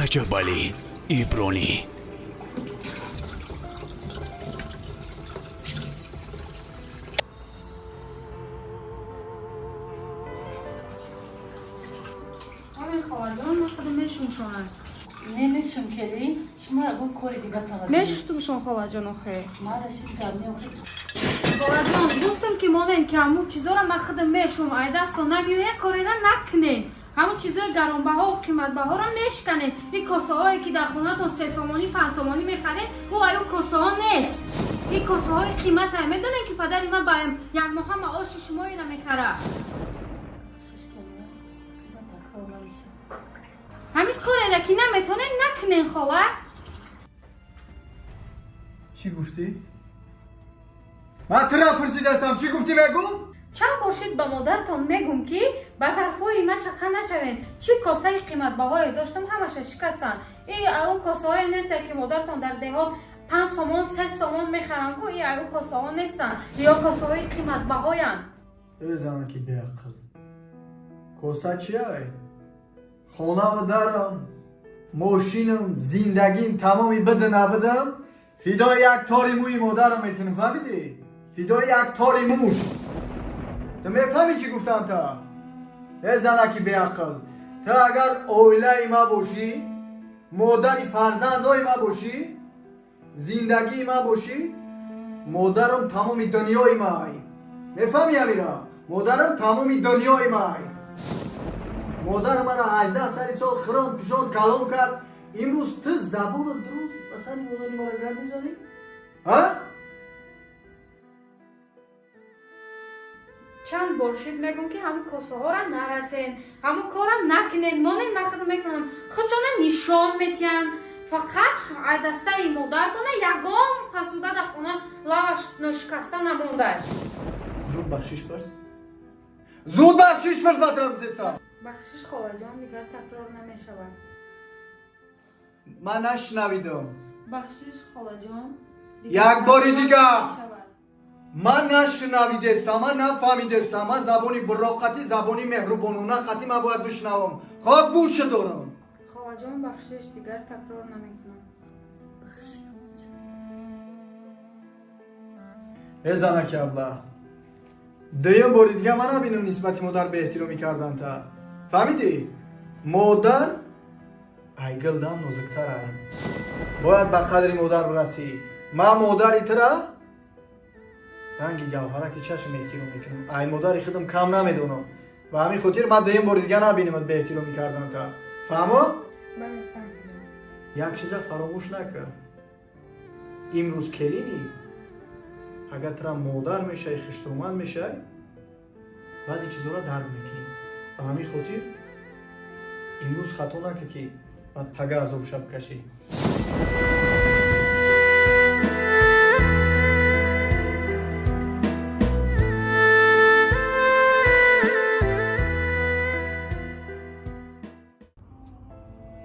Раҷабалӣ Ибронӣ. Омин, холаҷон, ман худам мешумшонам. Немешум, келин, шумо ягон кори дигатон. Мешуштумшон, холаҷон, охе. Мара шиш гап не, охе. Холаҷон, гуфтам, ки монен, ки ҳамун чизоро ман худам мешум, ай дасто намеоя, корера накунен. Ҳамун чизои гаронбаҳо, қиматбаҳоро мешканен. Ин косаҳое, ки дар хонатон 3 сомонӣ, 5 сомонӣ мехарен, ӯ аю косаҳо нест. Ин косаҳои қимата. Медонем, ки падари ман ба як моҳа маоши шумо ина мехарад. Шиш, келин, ба такрор намешавад. Ҳамин корера ки наметонен, накунен, хола. Чӣ гуфтӣ? Ман тура пурсидастам, чӣ гуфтӣ, мегум? Чанд бор шид, ба модаратон мегум, ки ба зарфҳои ман чақа нашавем. Чӣ косаи қиматбаҳое доштам, ҳамаша шикастанд. И ау косаҳое несте, ки модаратон дар деҳот 5 сомон, 3 сомон мехаранд ку, и ау косаҳо нестанд, ё косаҳои қиматбаҳоянд. Э, занаки беақл, коса чиай? Хонаву дарам, мошинам, зиндагим тамоми бида набидам, фидои як тори мӯи модарам мекунам, фаҳмидӣ? Фидои як тори мӯш. Ту мефаҳмӣ, чӣ гуфтам та? Э, занаки беақл, ту агар оилаи ма бошӣ, модари фарзандои ма бошӣ, зиндагии ма бошӣ, модарам тамоми дунёи май, мефаҳмӣ амира? Модарам тамоми дунёи май. Модар мара 18 сари сол хирон пишон калон кард. Имрӯз ту забонат дуруст ба сари модари мара гап мезанӣ, а? Чанд бор шид, мегум, ки ҳамун косаҳоро нарасен, ҳамун кора накунен, монен, ман худам мекунам. Худшона нишон метиҳанд. Фақат дастаи модаратона ягон пасуда дар хона лаваш ношикаста намондааст. Зуд бахшиш парс, зуд бахшиш парс, батра битестам. Бахшиш, холаҷон, дигар такрор намешавад. Ман нашунавидам. Бахшиш, холаҷон. Як бори дигар. Ман нашунавидестам, ман нафаҳмидестам. Ман забони буроқатӣ, забони меҳрубонона қатӣ ман бояд бишнавам, хоб гӯша дорам. Холаҷон, бахшиш, дигар такрор намекунам. Бахшиш. Э, занаки абла, дуюм бори дига ман набинам нисбати модар беэҳтиромӣ кардан та, фаҳмидӣ? Модар айгилдам нозуктар ам, бояд ба қадри модар бирасӣ. Ман модари тура ранги гавҳараки чашм эҳтиром мекунам, ай модари худам кам намедонам. Ба ҳамин хотир ман дуюм бори дига набинамат беэҳтиромӣ кардан та, фаҳмо? Бале, фаҳмидам. Як чиза фаромӯш накар: имрӯз келинӣ, агар тура модар мешавӣ, хиштоманд мешавӣ, баъд ин чизоро дарк мекунӣ. Ба ҳамин хотир имрӯз хато накар, ки баъд пага азоб шаб кашӣ.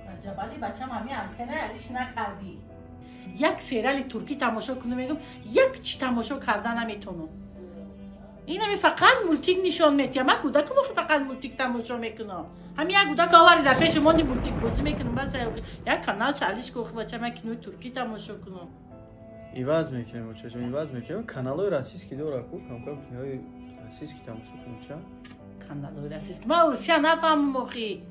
Раҷабали, бачам, ҳами антена алиш накардӣ. Як сериали туркӣ тамошо кунам, мегум, як чи тамошо карда наметонам. Инами фақат мультик нишон метиҳам. Ман кӯдакам охи, фақат мультик тамошо мекунам. Ҳами як кӯдак овари дар пеши монди, мультик бозӣ мекунам, бас. Як канал чалиш ку, охи, бачам, як кинои туркӣ тамошо кунам. Иваз мекунем, очаҷон, иваз мекунем. Каналҳои российский дора ку, камкам кинои российский тамошо кунем, ча? Каналҳои российский ман урусия нафаҳмам охи.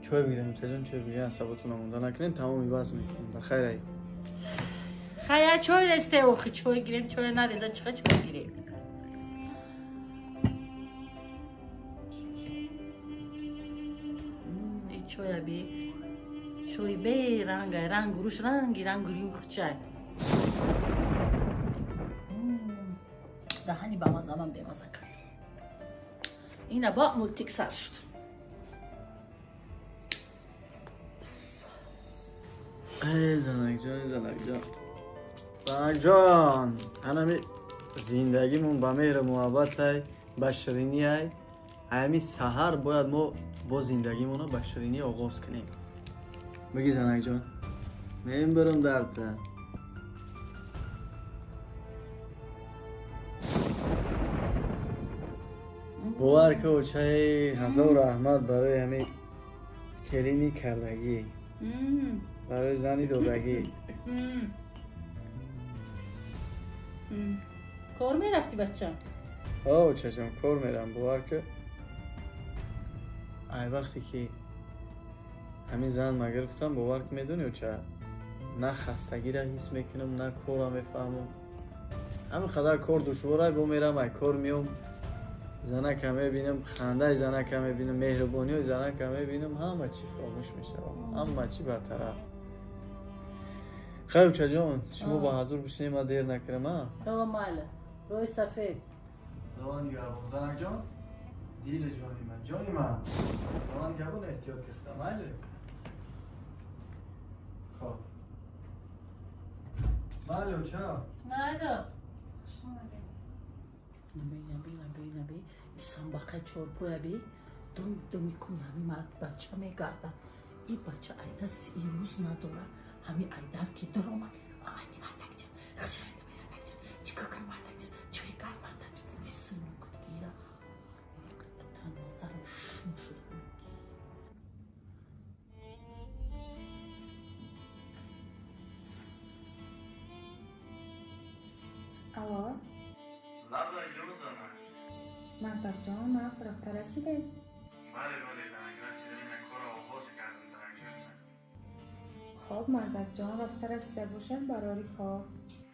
Чой бигирем, очаҷон, чой бигирем. Асаботона монда накунем, тамом, иваз мекунем. Ба хайр ай. Хая, чой ресте охи, чой гирем, чой нареза, чиқа чой гирем? И чоя би, чой берангай, ранг руш, ранги ранг юхчай. Даҳани бамаза, ман бемаза кард. Ина ба мультик сар шуд. Эй, занакҷон, занакҷон, занакҷон, анами зиндагимон ба меҳру муҳаббатай, ба ширинияй. Аями саҳар бояд мо бо зиндагимонро ба ширинӣ оғоз кунем. Бигӣ, занакҷон, мем бирам дарта. Бовар ка, очаи, ҳазор раҳмат барои ҳамин. Келини кардагӣ. Барои зани додагӣ. Кор мерафтӣ, бачам? О, очаҷон, кор мерам, бовар ки. Ай вақте ки ҳамин зан ма гирифтам, бовар ки, медонӣ, оча, на хастагиро ҳис мекунам, на корро мефаҳмам. Ҳамин қадар кор душворай, бо мерам, ай кор меом, занака мебинам, хандаи занака мебинам, меҳрубониҳои занака мебинам, ҳама чӣ хомӯш мешавад, ҳама чӣ бартараф. Хайр, очаҷон, шумо ба ҳазур бишинед, ман дер накунам, а? О, майли, рӯи сафед. Занакҷон, дили ҷони ман, ҷони ман, худованд габон, эҳтиёт кардам, майли. Хоб, майли, оча. Майли. Хуш омадед. Наби, наби, наби, наби, исамбақай чорпоя би, дум думи куни ҳами мард бача мегарда. И бача ай дасти ирӯз надора. Ҳами айдар ки даромад, айди мардакҷа, хишайда мардакҷа, чикор кар мардакҷа, чой кар мардакҷа, исм гира. Та назарам шум шуд. Алло. Лабай, ҷон, занак. Мардакҷон, нағз рафта расидед? Бале, бале, занак, расидам, ина корро оғоз кардам, занакҷон. Хоб, мардакҷон, рафта расида бошад, барори кор.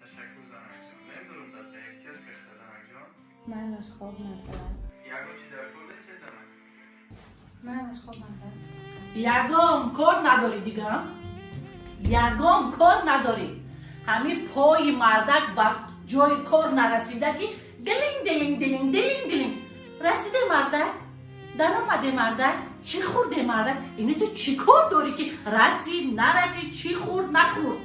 Ташаккур, занакҷон, мебурам, дада, эҳтиёт кашта, занакҷон. Майлаш, хоб, мардак. Ягон чи дар кор нест, занак? Майлаш, хоб, мардак. Ягон кор надорӣ дига? Ягон кор надорӣ? Ҳамин пои мардак ба ҷои кор нарасида ки дилинг дилинг дилинг дилинг дилинг. Расиде мардак, даромаде мардак, чӣ хӯрде мардак? Ини ту чӣ кор дорӣ ки расид, нарасид, чӣ хӯрд, нахӯрд?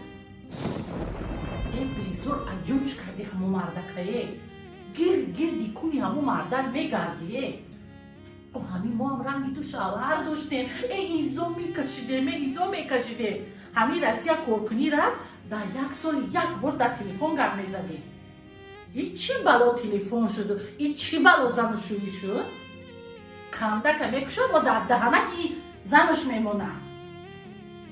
Э, безор аҷунч карди ҳамо мардакае, гир гирди куни ҳамо мардак мегардие. О, ҳамин мо ҳам ранги ту шавҳар доштем, э, изо мекашидем, э, изо мекашидем. Ҳамин Россия коркунӣ рафт, дар як сол як бор дар телефон гап мезадем. И чӣ бало телефон шуду, и чӣ бало занушӯӣ шуд? Кандака мекушод, мо дар даҳанаки зануш мемонад.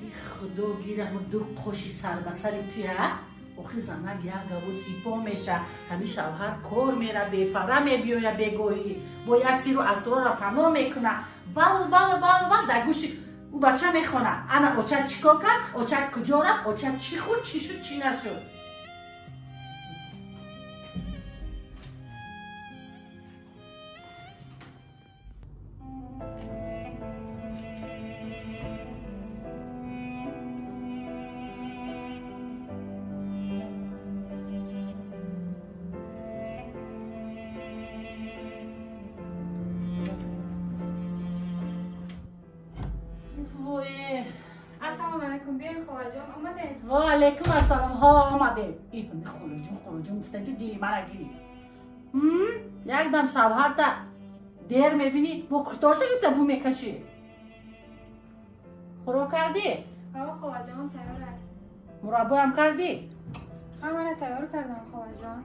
И худо гирамо, ду қоши сарбасари туя. Охи занак як гаво сипо меша. Ҳамин шавҳар кор мера, бефара мебиёя, бегоҳӣ бо як сиру асрорро паноҳ мекуна, вал вал вал вал дар гӯши ӯ бача мехона: ана оча чӣ кор кард, оча куҷо рафт, оча чӣ хӯрд, чӣ шуд, чӣ нашуд. Вой! Ассалому алайкум, биёед, холаҷон, омадед? Ва алайкум ассалом, ҳо, омадем. И ҳами холаҷон, холаҷон гуфтан, ту дили мара гирифт. Якдам шавҳарта дер мебинӣ, бо куртоша гирифта бу мекашӣ. Хӯрок кардӣ? Ҳо, холаҷон, тайёр аст. Мураббоям кардӣ? Ҳамаро тайёр кардам, холаҷон.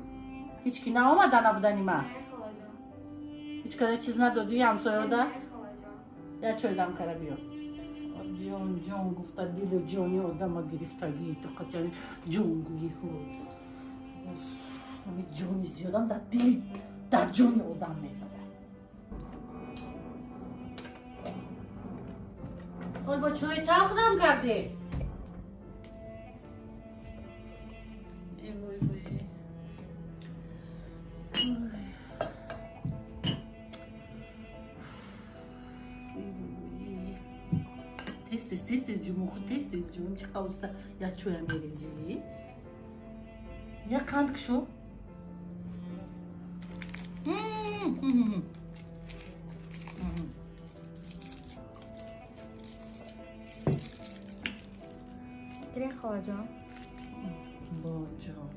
Ҳеҷ ки наомада набудани ман? Не, холаҷон. Ҳеҷ када чиз надодӣ ҳамсоёда? Не, холаҷон. Як чойдам кара биё. Ҷон, ҷон гуфта, дилу ҷони одама гирифтагӣ ту, қачани ҷонгӯӣ. Ҳами ҷони зиёдам дар дили, дар ҷони одам мезада. Ҳол бо чои талх дам кардӣ? Э, вой, вой. Ой. Ой, вой, вой. Тез тез, тез тез ҷуму, тез тез ҷуму, чӣ қавуста, як чоя мерезӣ, як қанд кушо. М. М. Гиред, холаҷон. Боҷон,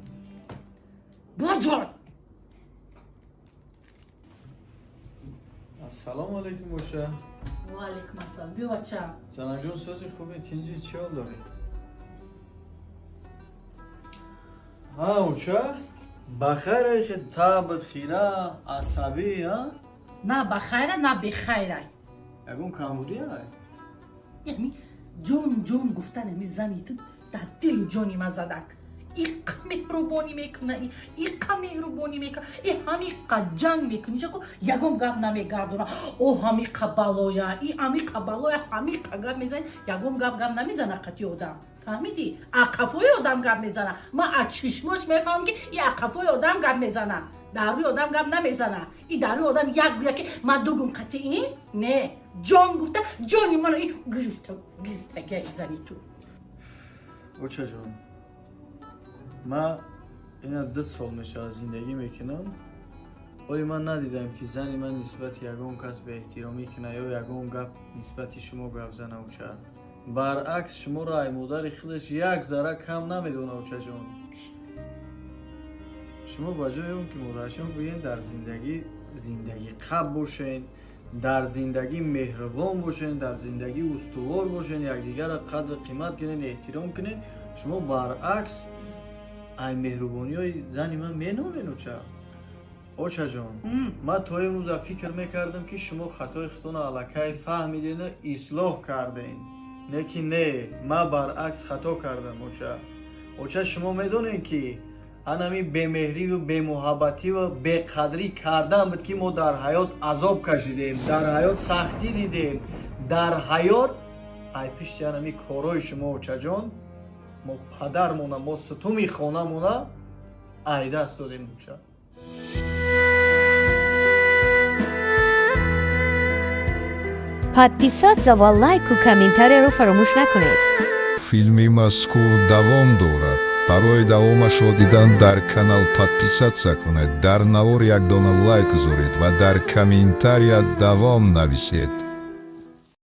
боҷон. Ассалому алайкум, боша. Ва алайкум ассалом, биё, бачам. Занакҷон, сози, хуби, тинҷи, чӣ ҳол дорӣ? Ҳа, оча, ба хайр, табат хира, асабӣ, а? На ба хайра, на бехайра. Ягон камбудӣ ай? Яъни ҷон ҷон гуфтан ами зани ту дар дилу ҷони ман задак. Иққа меҳрубонӣ мекуна, иққа меҳрубонӣ мекуна, и ҳамиққа ҷанг мекунӣ, шаку ягон гап намегардона. О, ҳамиққа балоя, и ҳамиққа балоя, ҳамиққа гап мезани, ягон гап намезана қати одам. Фаҳмидӣ? Ақафои одам гап мезана. Ман аз чишмош мефаҳмам, ки и ақафои одам гап мезана. Дар рӯи одам гап намезана. И дар рӯи одам як гӯя, ки ман дугум қати ин не ҷон гуфта, ҷони мано и гирифта гирифтагия зани ту. Очаҷон, ман ина 2 сол мешавад зиндагӣ мекунам, оё ман надидам, ки зани ман нисбати ягон кас беэҳтиромӣ кунад ё ягон гап нисбати шумо гап зана, оча. Баръакс, шуморо ай модари худаш як зарра кам намедона, очаҷон. Шумо ба ҷои он ки модаршон гӯен, дар зиндагӣ зиндагӣ қаб бошен, дар зиндагӣ меҳрубон бошен, дар зиндагӣ устувор бошен, якдигарро қадру қимат кунен, эҳтиром кунен, шумо баръакс ай меҳрубониҳои зани ман менолен, оча. Очаҷон, ман то имрӯза фикр мекардам, ки шумо хатои худтонро аллакай фаҳмидену ислоҳ кардем, не ки не, ман баръакс хато кардам, оча. Оча, шумо медонед, ки анами бемеҳриву бемуҳаббативу беқадрӣ кардан буд, ки мо дар ҳаёт азоб кашидем, дар ҳаёт сахтӣ дидем, дар ҳаёт ай пишти анами корҳои шумо, очаҷон, мо падармона, мо сутуми хонамона ай даст додем, оча. Подписаться ва лайку комментарияро фаромӯш накунед. Филми мазкур давом дорад. Барои давомашро дидан дар канал подписаться кунед, дар навор як дона лайк гузоред ва дар комментария давом нависед.